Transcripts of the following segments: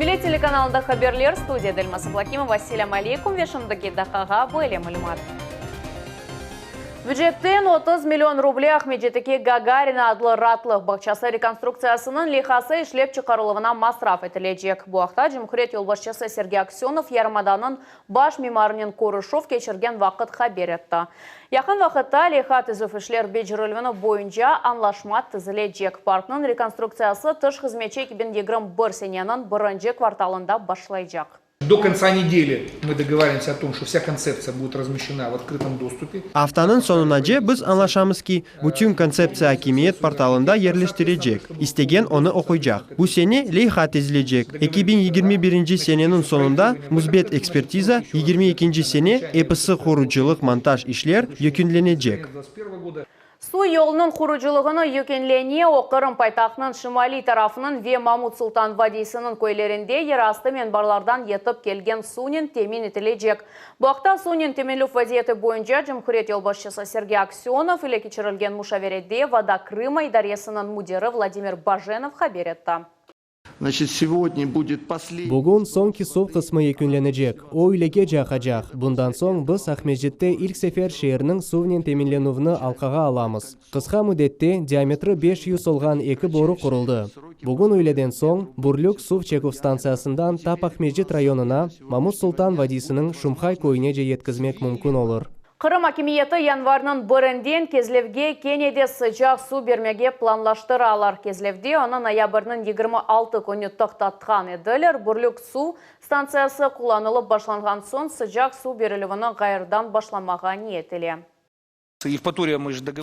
Millet telekanalında haberler, studiyada Elmaz Ablâkimova. Selâm aleykum ve şimdiki daqqağa böyle malümat. Bücetten 30 million ruble Aqmescitteki Gagarina adlı raatlıq bağçası rekonstruktsiyasınıñ leyhası işlep çıqarıluvına masraf etilecek. Bu aqta cumhuriyet yolbaşçısı Sergey Aksönov yarımadanıñ baş mimarınen körüşüv keçirgen vaqıt haber etti. Yaqın vaqıtta leyha tizüv işler becerilüvini boyunca añlaşma tizilecek. Parknıñ rekonstruktsiyası tış hızmetçi 2021 seneniñ birinci kvartalında başlaycaq. Do konca nedeli mı dogovarimся o tom, çto vsâ kontseptsiya budet razmeşçena v otkrıtom dostupe. Aftanıñ soñunace biz añlaşamız ki, bütün kontseptsiya akimiyet portalında yerleştirecek, istegen onı oquycaq. Bu sene leyha tizilecek, 2021 seneniñ soñunda müsbet ekspertiza, 22 sene episi qurucılıq-montaj işler yekünlenecek. Suv yolunıñ qurucılığını yekünlene, o, Qırım paytahtınıñ şimaliy tarafınıñ ve Mamut Sultan vadiysiniñ köylerinde yerastı menbalardan yetip kelgen suvnen temin etilecek. Bu aqta suvnen teminlev vaziyeti boyunca cumhuriyet yolbaşçısı Sergey Aksönov ile keçirilgen muşaverede Voda Krıma idaresiniñ müdiri Vladimir Bajenov haber etti. Bugün soñki suv qısmı yekünlenecek, o üylegece aqacaq. Bundan soñ biz Aqmescitte ilk sefer şeerniñ suvnen teminlenüvni alqağa alamız. Qısqa müddette diametri 500 olğan eki boru quruldı. Bugün üyleden soñ Burlük suv çeküv stantsiyasından tap Aqmescit rayonına, Mamut Sultan vadiysiniñ Şumhay köyünece yetkizmek mümkün olur. Qırım akimiyeti yanvarnıñ birinden Kezlevge kene de sıcaq suv bermege planlaştıralar. Kezlevde onı noyabrniñ 26 künü toqtatqan ediler. Burlük suv stantsiyası qullanılıp başlanğan soñ sıcaq suv berilüvini ğayrıdan başlamağa niyet ile.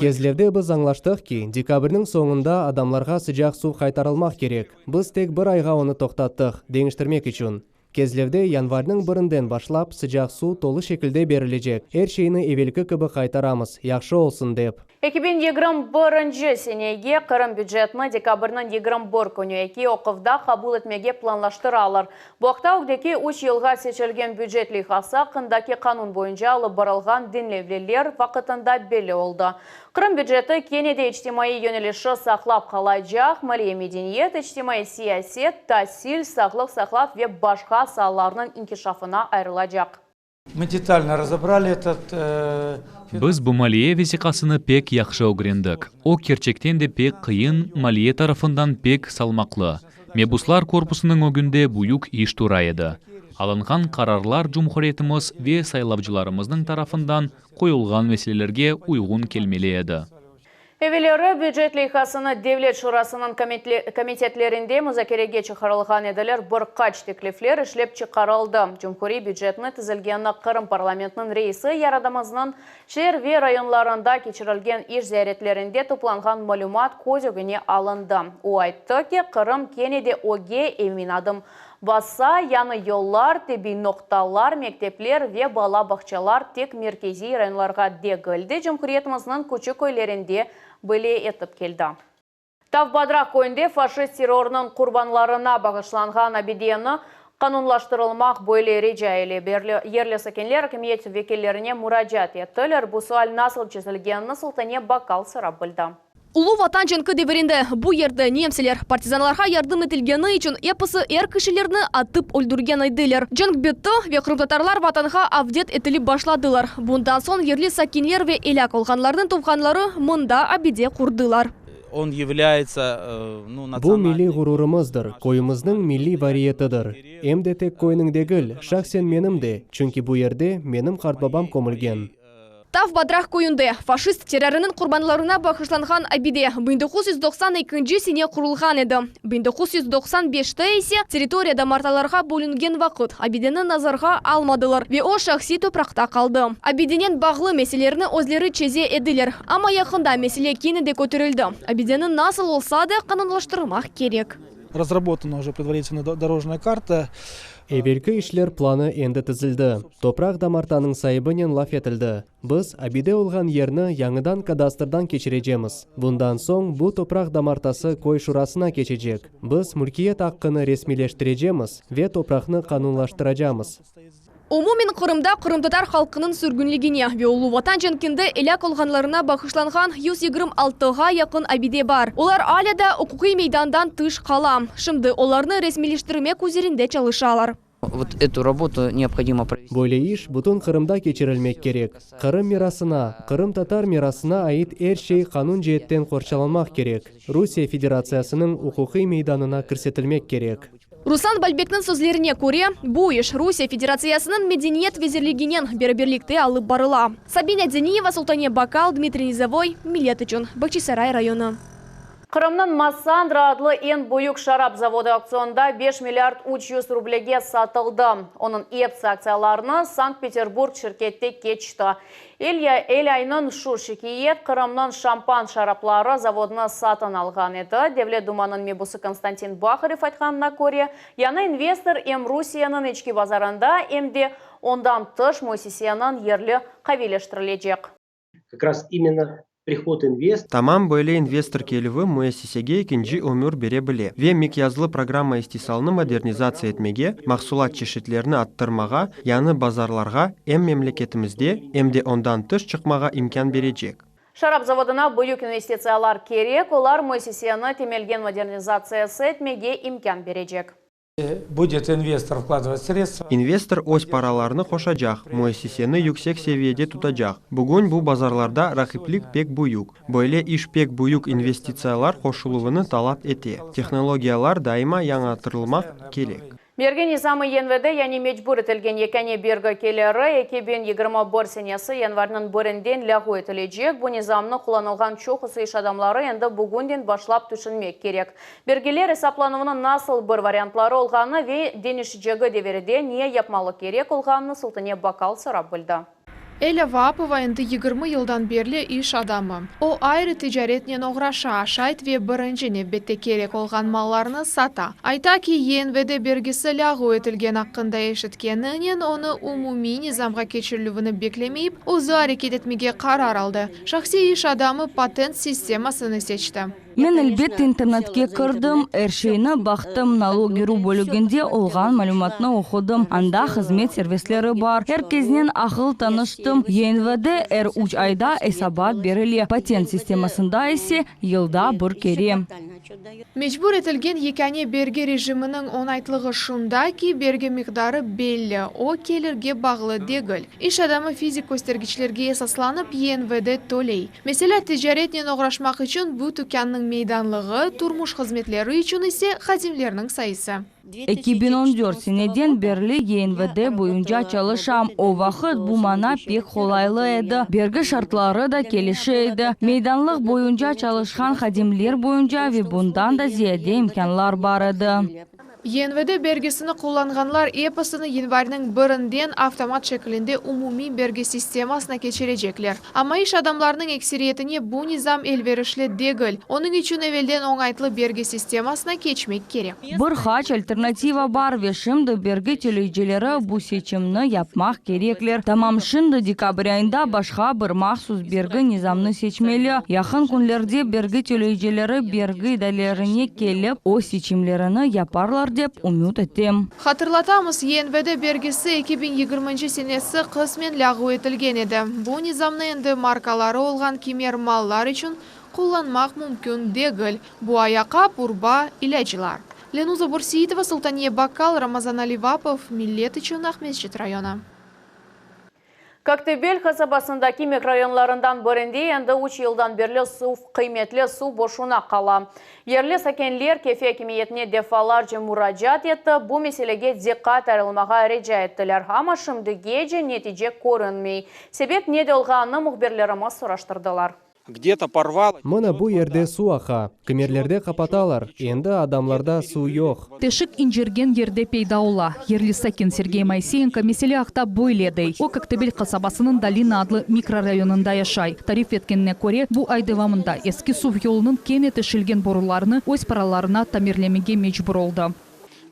Kezlevde biz añlaştıq ki, dekabrniñ soñunda adamlarğa sıcaq suv qaytarılmaq kerek. Biz tek bir ayğa onı toqtattıq, deñiştirmek içün. Kezlevde yanvarnıñ birinden başlap sıcaq suv tolu şekilde berilecek. Er şeyni evelki kibi qaytaramız, yahşı olsun dep. 2021 senege Qırım bücetini dekabrniñ 21 künü eki oquvda qabul etmege planlaştıralar. Bu aqta ögdeki üç yılğa seçilgen bücet leyhası aqqındaki qanun boyunca alıp barılğan diñlevliler vaqıtında belli oldı. Qırım büceti kene de içtimaiy yönelişi saqlap qalacaq, maliye medeniyet, içtimaiy siyaset, tasil, sağlıq saqlav ve başqa saalarnıñ inkişafına ayırılacaq. Mı detalno razobrali etot. Biz bu maliye vesiqasını pek yahşı ögrendik. O, kerçekten de pek qıyın, maliye tarafından pek salmaqlı. Mebuslar korpusınıñ ögünde büyük iş tura edi. Alınğan qararlar cumhuriyetimiz ve saylavcılarımıznıñ tarafından qoyulğan meselelerge uyğun kelmeli edi. Evelleri bücet leyhasını Devlet şurasınıñ komitetlerinde muzakerege çıqarılğan ediler, bir qaç teklifler işlep çıqarıldı. Cumhuriy bücetni tizilgenini Qırım parlamentiniñ reisi yaradamıznıñ şeer ve rayonlarında keçirilgen iş ziyaretlerinde toplanğan malümat köz ögüne alındı. O ayttı ki, Qırım kene de ögge emin adım bassa, yañı yollar, tibbiy noqtalar, mektepler ve bala bağçalar tek merkeziy rayonlarğa degil de, cumhuriyetimizniñ küçük köylerinde bile etip keldi. Tavbadraq köyünde faşist terrorınıñ qurbanlarına bağışlanğan abideni qanunlaştırılmaq böyle rica ile yerli sakinler akimiyet vekillerine muracaat ettiler. Bu sual nasıl çezilgenini Sultane Bakkal sorap bildi. Ulu Vatan cenki devirinde bu yerde nemseler partizanlarğa yardım etilgeni içün episi er kişilerni atıp öldürgen ediler. Cenk bitti ve qırımtatarlar vatanğa avdet etilip başladılar. Bundan soñ yerli sakinler ve elâk olğanlarnıñ tuvğanları mında abide qurdılar. On yavlâyetsa, nu, Bu milliy ğururımızdır, köyümizniñ milliy variyetidir. Em de tek köyniñ degil, şahsen menim de, çünki bu yerde menim qartbabam kömülgen. Tav Badraq köyünde faşist terrorınıñ qurbanlarına bağışlanğan abide 1992 sene qurulğan edi. 1995te ise territoriya damartalarğa bölüngen vaqıt abideni nazarğa almadılar ve o şahsiy topraqta qaldı. Abidenen bağlı meselelerni özleri çeze ediler, amma yaqında mesele kene de köterildi, abideni nasıl olsa da qanunlaştırmaq kerek. Razrabotana уже предварительно дорожная карта. Evelki işler planı endi tizildi. Topraq damartanıñ saibinen laf etildi. Biz abide olğan yerni yañıdan kadastrdan keçirecemiz. Bundan soñ bu topraq damartası köy şurasına keçecek. Biz mülkiyet aqqını resmiyleştirecemiz ve topraqnı qanunlaştıracamız. Umumen Qırımda qırımtatar halqınıñ sürgünligine ve Ulu Vatan cenkinde elâk olğanlarına bağışlanğan 126 ğa yaqın abide bar. Olar alâ da uquqiy meydandan tış qala. Şimdi olarnı resmiyleştirmek üzerinde çalışalar. Вот эту работу необходимо провести. Böyle iş bütün Qırımda keçirilmek kerek. Qırım mirasına, qırımtatar mirasına ait er şey qanun ceetten qorçalanmaq kerek, Rusiye Federatsiyasınıñ uquqiy meydanına kirsetilmek kerek. Ruslan Balbekniñ sözlerine köre, bu iş Rusiye Federatsiyasınıñ Medeniyet vezirliginen beraberlikte alıp barıla. Sabina Deniyeva, Sultaniye Bakal, Dmitriy Nizovoy, Millet içün, Bağçasaray rayonı. Qırımnıñ Massandra adlı eñ büyük şarap zavodı aukционda 5 milliard 300 rublege satıldı. Onıñ episi aktsiyalarını Sankt-Peterburg şirketi keçti. El aynıñ şu şirket Qırımnıñ şampan şarapları zavodını satın alğan edi. Devlet Dumanıñ mebusı Konstantin Baharev aytqanına köre, yañı investor em Rusiyeniñ içki bazarında, em de ondan tış müessiseniñ yerli qaviyleştirilecek. Как раз именно приход инвестора Tamam böyle investor kelüvi müessisege ekinci ömür bere bile ve miqyaslı programma istisalnı modernizatsiya etmege, mahsulat çeşitlerini arttırmağa, yañı bazarlarğa em memleketimizde, em de ondan tış çıqmağa imkân berecek. Şarap zavodına büyük investitsiyalar kerek, olar müessiseni temelden modernizatsiyası etmege imkân berecek. Будет инвестор вкладывать средства. Investor öz paralarını qoşacaq, müessiseni yüksek seviyede tutacaq. Bugün bu bazarlarda raqiplik pek büyük. Böyle iş pek büyük investitsiyalar qoşuluvını talap ete. Tehnologiyalar daima yañartılmaq kerek. Bergi nizamı YNVD, yani mecbur etilgen yekâne bergi keliri 2021 senesi yanvarniñ birinden lâğu etilecek. Bu nizamnı qullanılğan çoqusı iş adamları endi bugünden başlap tüşünmek kerek. Bergiler esaplanuvınıñ nasıl bir variantları olğanı ve deñişecegi devirde ne yapmalı kerek olğanını Sultaniye Bakal sorap bildi. Ella Vapova endi 20 yıldan berli iş adamı. O ayrı ticaretnen oğraşa, aşayt ve birinci nevbette kerek olğan mallarnı sata. Ayta ki, YNVD bergisi lâğu etilgen aqqında eşitkeninen onı umumiy nizamğa keçirilüvini beklemeyip, özü areket etmege qarar aldı. Şahsiy iş adamı patent sistemasını seçti. Men elbette internetke kirdim, er şeyni baqtım, Nalogi.ru bölüginde olğan malümatnı oqudım, anda hızmet servisleri bar, er kesnen aqıl tanıştım. YNVD er üç ayda esabat berile, patent sistemasında ise yılda bir kere. Mecbur etilgen yekâne bergi rejiminiñ oñaytlığı şunda ki, bergi miqdarı belli, o kelirge bağlı degil. İş adamı fizik köstergiçlerge esaslanıp YNVD töley. Meselâ, ticaretnen oğraşmaq içün bu tükânnıñ meydanlığı, turmuş hızmetleri içün ise hadimlerniñ sayısı. 2014 seneden berli YNVD boyunca çalışam. O vaqıt bu maña pek qolaylı edi. Bergi şartları da kelişe edi. Meydanlıq boyunca, çalışqan hadimler boyunca ve bundan da ziyade imkânlar bar edi. YNVD bergisini qullanğanlar episini yanvarniñ birinden avtomat şekilinde umumiy bergi sistemasına keçirecekler. Amma iş adamlarınıñ ekseriyetine bu nizam elverişli degil. Onıñ içün evelden oñaytlı bergi sistemasına keçmek kerek. Bir qaç alternativa bar ve şimdi bergi töleyicileri bu seçimni yapmaq kerekler. Tamam şimdi dekabr ayında başqa bir mahsus bergi nizamnı seçmeli. Yaqın künlerde bergi töleyicileri bergi idarelerine kelip öz seçimlerini yaparlar dep ümüt etem. Hatırlatamız, YNVD bergisi 2020 senesi qısmen lâğu etilgen edi. Bu nizamnı endi markaları olğan kimer mallar içün qullanmaq mümkün degil. Bu ayaqqap, urba, ilâclar. Lenuza Burseitova, Sultaniye Bakal, Ramazan Alivapov, Millet içün Aqmescit rayonı. Koktebel qasabasındaki mikrorayonlarından birinde endi 3 yıldan berli suv qıymetli suv boşuna qala. Yerli sakinler Kefe akimiyetine defalarca muracaat etti, bu meselege diqqat ayırılmağa rica ettiler. Amma şimdigece netice körünmey. Sebep nede olğanını mühbirlerimiz soraştırdılar. Где-то порвало. Mına bu yerde suv aqa. Kimerlerde qapatalar. Endi adamlarda suv yoq. Teşik incergen yerde peyda ola. Yerli sakin Sergey Moiseyenko mesele aqta böyle dey. O, Koktebel qasabasınıñ Dolina adlı mikrorayonında yaşay. Tarif etkenine köre, bu ay devamında eski suv yolunıñ kene teşilgen borularını öz paralarına tamirlemege mecbur oldı.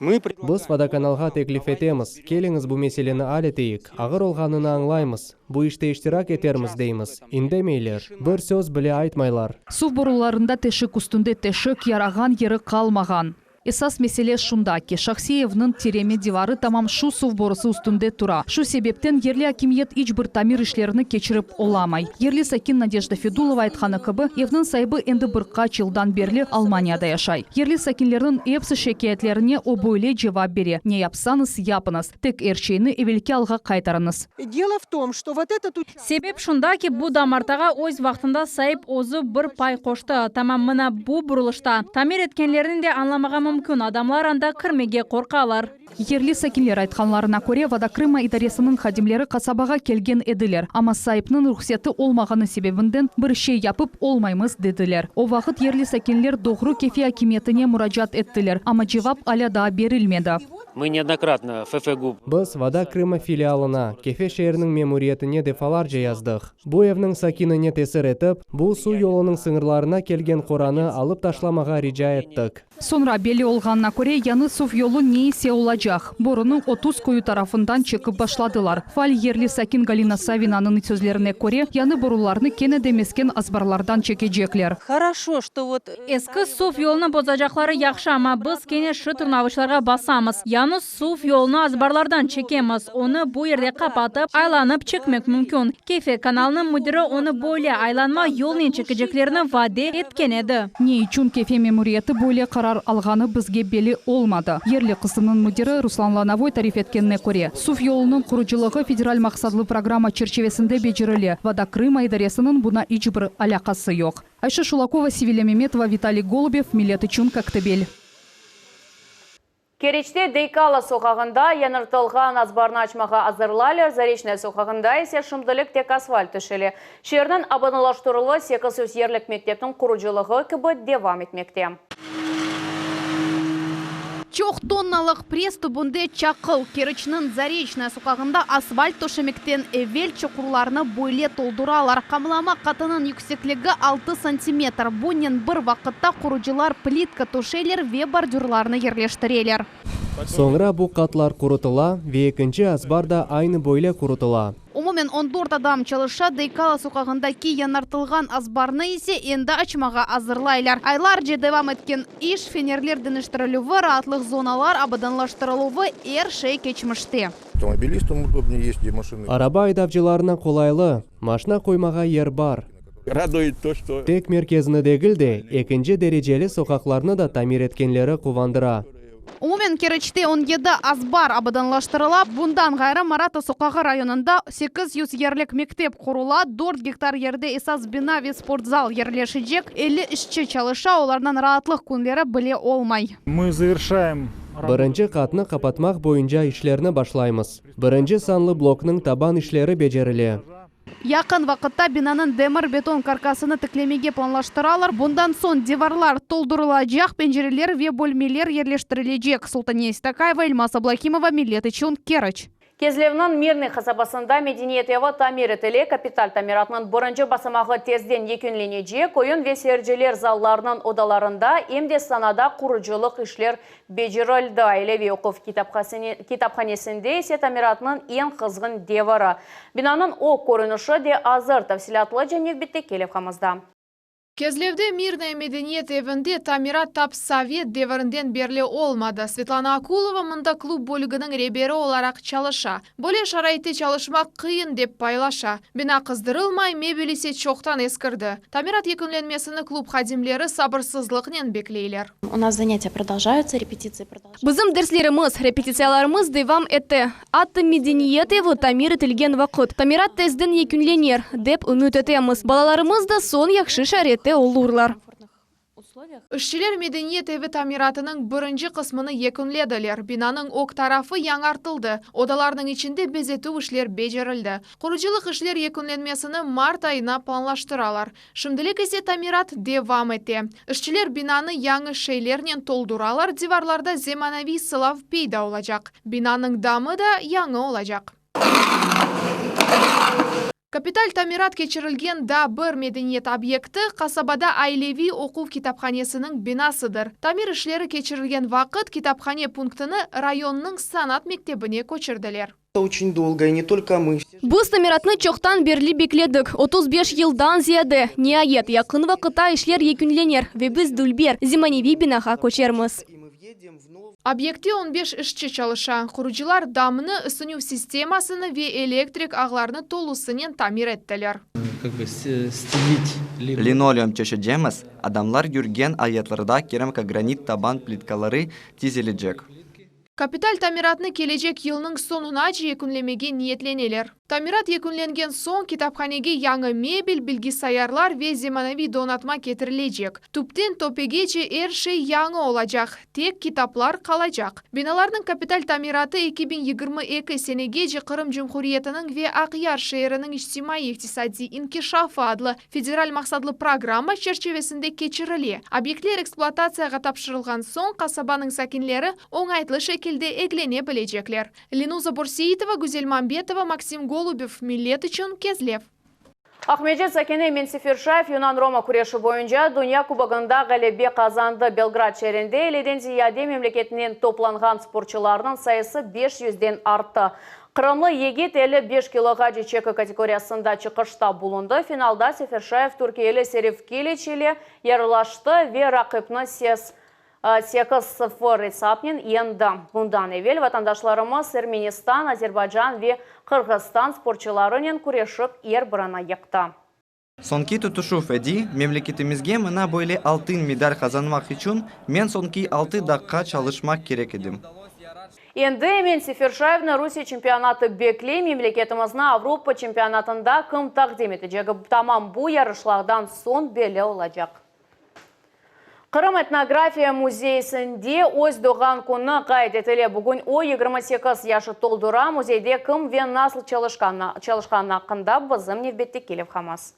Biz vodokanalğa teklif etemiz. Keliñiz bu meseleni al eteyik. Ağır olğanını añlaymız. Bu işte iştirak etermiz deymiz. İndemeyler. Bir söz bile aytmaylar. Suv borularında teşik üstünde teşik yarağan yeri qalmağan. Esas mesele şunda ki, şahsiy evniñ tireme divarı tamam şu suv borusı üstünde tura. Şu sebepten yerli akimiyet iç bir tamir işlerini keçirip olamay. Yerli sakin Nadejda Fedulova aytqanı kibi, evniñ saibi endi bir qaç yıldan berli Almaniyada yaşay. Yerli sakinlerniñ epsi şikâyetlerine o böyle cevap bere, Ne yapsañız, yapıñız, tek er şeyni evelki alğa qaytarıñız. Delo v tom, çto vot etot Sebep şunda ki, bu damartağa öz vaqtında saip özü bir pay qoştı. Tamam mına bu burulışta. Tamir etkenlerini de añlamağa mümkün, adamlar anda kirmege qorqalar. Yerli sakinler aytqanlarına köre, Voda Krıma idaresiniñ hadimleri qasabağa kelgen ediler, amma saipniñ ruhseti olmağanı sebebinden bir şey yapıp olmaymız, dediler. O vaqıt yerli sakinler doğru Kefe akimiyetine muracaat ettiler, amma cevap alâ daa berilmedi. Mı neodnokratno FFGUB. Biz Voda Krıma filialına, Kefe şeeriniñ memuriyetine defalarca yazdıq. Bu evniñ sakinine tesir etip, bu suv yolunıñ sıñırlarına kelgen qoranı alıp taşlamağa rica ettik. Soñra belli olğanına köre, yañı suv yolu ne ise olacaq, borunı 30 köyü tarafından çekip başladılar. Faal yerli sakin Galina Savinanıñ sözlerine köre, yañı borularnı kene de mesken azbarlardan çekecekler. Horoşo, çto vot. Eski suv yolunı bozacaqları yahşı, amma biz kene şu tırnavuçlarğa basamız. Yañı suv yolunı azbarlardan çekemiz, onı bu yerde qapatıp, aylanıp çekmek mümkün. Kefe kanalınıñ müdiri onı böyle aylanma yolnen çekeceklerini vade etken edi. Ne içün Kefe memuriyeti böyle qarar alğanı bizge belli olmadı. Yerli qısımnıñ müdiri Ruslan Lanovoy tarif etkenine köre, suv yolunıñ qurucılığı federal maqsadlı programma çerçivesinde becerile, Voda Krıma idaresiniñ buna iç bir alâqası yoq. Ayşe Şulakova, Sevilâ Memetova, Vitaliy Golubev, Millet içün Koktebel. Keriçte Deykala soqağında yañırtılğan azbarnı açmağa azırlaylar, Zareçnaya soqağında ise şimdilik tek asfalt töşele. Şeerniñ abadanlaştıruvı 800 yerlik mektepniñ qurucılığı kibi devam etmekte. Çoq tonnalıq press tübünde çaqıl, Keriçniñ Zareçnaya soqağında asfalt töşemekten evel çuqurlarnı böyle tolduralar. Qamlama qatınıñ yüksekligi altı santimetr. Bunen bir vaqıtta qurucılar plitka töşeyler ve bordürlarnı yerleştireler. Soñra bu qatlar qurutıla ve ekinci azbar da aynı böyle qurutıla. Umumen on dört adam çalışa, Deykala soqağındaki yañartılğan azbarnı ise endi açmağa azırlaylar. Aylarca devam etken iş, fenerler deñiştirilüvi, raatlıq zonalar abadanlaştırıluvı, er şey keçmişte. Avtomobilistam udobnее ездить, машины. Araba aydavcılarına qolaylı, maşna qoymağa yer bar. Радует то, что Tek merkezni degil de, ekinci dereceli soqaqlarnı da tamir etkenleri quvandıra. Umumen Keriçte 17 azbar abadanlaştırıla. Bundan ğayrı Marata soqağı rayonında 800 yerlik mektep qurula, 4 gektar yerde esas bina ve sportzal yerleşecek. 50 işçi çalışa, olarnıñ raatlıq künleri bile olmay. Мы завершаем Birinci qatnı qapatmaq boyunca işlerni başlaymız. Birinci sanlı bloknıñ taban işleri becerile. Yaqın vaqıtta binanıñ demir beton karkasını tiklemege planlaştıralar. Bundan soñ divarlar toldurılacaq, pencereler ve bölmeler yerleştirilecek. Sultaniye Seytakayeva, Elmaz Ablâkimova, Millet içün, Keriç. Kezlevniñ Mirnıy qasabasında medeniyet evi tamir etile, kapital tamiratnıñ birinci basamağı tezden yekünlenecek, oyun ve seyirciler zallarınıñ odalarında em de sanada qurucılıq işler becerildi. Aileviy oquv kitaphanesinde ise tamiratnıñ eñ qızğın deviri. Binanıñ ög körünişi de azır. Tafsilâtlıca nevbetteki levhamızda. Kezlevde Mirnaya medeniyet evinde tamirat tap sovet devirinden berli olmadı. Svetlana Akulova mında klub bölüginiñ reberi olaraq çalışa. Böyle şaraitte çalışmaq qıyın dep paylaşa. Bina qızdırılmay, mebel ise çoqtan eskirdi. Tamirat yekünlenmesini klub hadimleri sabırsızlıqnen bekleyler. У нас занятия продолжаются, репетиции продолжаются. Bizim derslerimiz, repetitsiyalarımız devam ete. Atta medeniyet evi tamir etilgen vaqıt. Tamirat tezden yekünlenir, dep ümüt etemiz. Balalarımız da soñ yahşı şaraitte olurlar. İşçiler medeniyet evi tamiratınıñ birinci qısmını yekünlediler. Binanıñ ög tarafı yañartıldı. Odalarnıñ içinde bezetüv işler becerildi. Qurucılıq işler yekünlenmesini mart ayına planlaştıralar. Şimdilik ise tamirat devam ete. İşçiler binanı yañı şeylernen tolduralar, divarlarda zemaneviy sılav peyda olacaq. Binanıñ damı da yañı olacaq. Kapital tamirat keçirilgen daa bir medeniyet obyekti qasabada aileviy oquv kitaphanesiniñ binasıdır. Tamir işleri keçirilgen vaqıt kitaphane punktını rayonnıñ sanat mektebine köçürdiler. Очень долго, и не только мы. Biz tamiratnı çoqtan berli bekledik, 35 yıldan ziyade. Niayet, yaqın vaqıtta işler yekünlenir ve biz dülber, zemaneviy binağa köçermiz. Obyektte on beş işçi çalışa. Qurucılar damnı, ısınüv sistemasını ve elektrik ağlarını tolusınen tamir ettiler. Linoleum töşecemiz, adamlar yürgen ayatlarda keramikogranit taban plitkaları tizilecek. Kapital tamiratnı kelecek yılnıñ soñunace yekünlemege niyetleneler. Tamirat yekünlengen soñ kitaphanege yañı mebel, bilgisayarlar ve zemaneviy donatma ketirilecek. Tüpten töpegece er şey yañı olacaq, tek kitaplar qalacaq. Binalarnıñ kapital tamiratı 2022 senegece Qırım Cumhuriyetiniñ ve Aqyar şeeriniñ içtimaiy-iqtisadiy inkişafı adlı federal maqsatlı programma çerçivesinde keçirile. Obyektler ekspluatatsiyağa tapşırılğan soñ qasabanıñ sakinleri oñaytlı şekilde eglene bilecekler. Lenuza Börseitova, Güzel Mambetova, Maksim Golubev, Millet içün, Kezlev. Aqmescit sakini Emin Seferşayev yunan-roma küreşi boyunca Dünya kubogında ğalebe qazandı. Belgrad şeerinde elliden ziyade memleketinden toplanğan sportçularnıñ sayısı beş yüzden arttı. Qırımlı yigit 55 kiloğace çeki kategoriyasında çıqışta bulundı. Finalda Seferşayev türkiyeli Serif Kiliç ile yarılaştı ve raqipni ses 8-0 esapnen yeñdi. Bundan evel vatandaşlarımız Ermenistan, Azerbaycan ve Qırğızstan sportçularınen küreşip, er birini yıqtı. Soñki tutuşuv edi, memleketimizge mına böyle altın medal qazanmaq içün men soñki altı daqqa çalışmaq kerek edim. Endi Emin Seferşayevni Rusiye çempionatı bekley, memleketimizni Avropa çempionatında kim taqdim etecegi tamam bu yarışlardan soñ belli olacaq. Qırım etnografiya müzeysinde öz doğğan künü qayd etile. Bugün o, 28 yaşı toldura. Müzeyde kim ve nasıl çalışqanı aqqında bizim nevbetteki levhamız.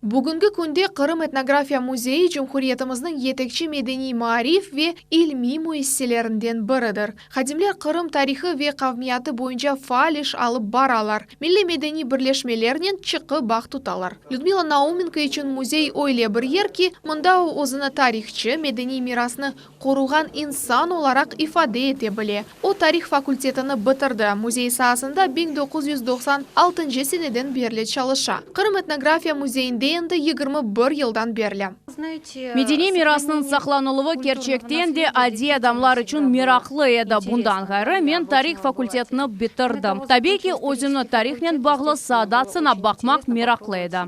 Bugünki künde Qırım etnografiya müzeyi cumhuriyetimizniñ yetekçi medeniy-maarif ve ilmiy müessiselerinden biridir. Hadimler Qırım tarihı ve qavmiyatı boyunca faal iş alıp baralar, milliy-medeniy birleşmelernen çıqı bağ tutalar. Lüdmila Naumenko içün müzey öyle bir yer ki, mında o özüni tarihçı, medeniy mirasnı qoruğan insan olaraq ifade ete bile. O tarih fakultetini bitirdi, müzey saasında 1996 seneden berli çalışa. Qırım etnografiya müzeyinde endi 21 yıldan berli. Medeniy mirasnıñ saqlanıluvı kerçekten de adiy adamlar içün meraqlı edi. Bundan ğayrı, men tarih fakultetini bitirdim. Tabiiy ki, özümni tarihnen bağlı saada sınap baqmaq meraqlı edi.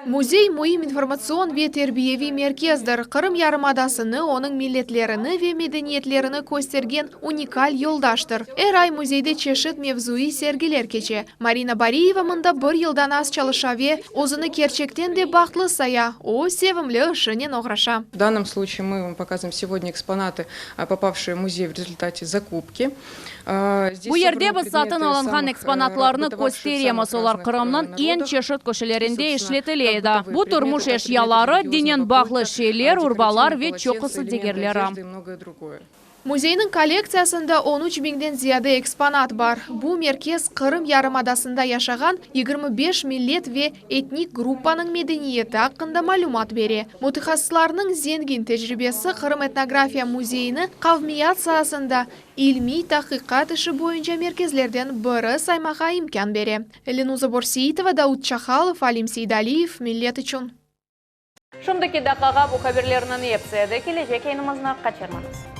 Müzey, müim informatsion ve terbiyeviy merkezdir, Qırım yarımadasını, onıñ milletlerini ve medeniyetlerini köstergen unikal yoldaştır. Er ay müzeyde çeşit mevzuiy sergiler keçe. Marina Bariyeva mında bir yıldan az çalışa ve özüni kerçekten de bahtlı saya, o, sevimli işinen oğraşa. V danном случае мы вам показываем сегодня экспонаты, попавшие в музей в результате закупки. Bu yerde biz satın alınğan eksponatlarnı kösteremiz, olar Qırımnıñ eñ çeşit köşelerinde işletile edi. Bu turmuş eşyaları, dinen bağlı şeyler, urbalar ve çoqusı digerleri. Müzeyniñ kollektsiyasında on üç biñden ziyade eksponat bar. Bu merkez Qırım yarımadasında yaşağan 25 millet ve etnik gruppanıñ medeniyeti aqqında malümat bere. Mütehassıslarnıñ zengin tecribesi Qırım etnografiya müzeyini qavmiyat saasında ilmiy tahqiqat işi boyunca merkezlerden biri saymağa imkân bere. Lenuza Borseitova, Daud Çahalov, Alim Seydaliyev, Millet içün. Şimdiki daqqağa bu haberlerniñ episi edi. Kelecek yayınımıznı qaçırmañız.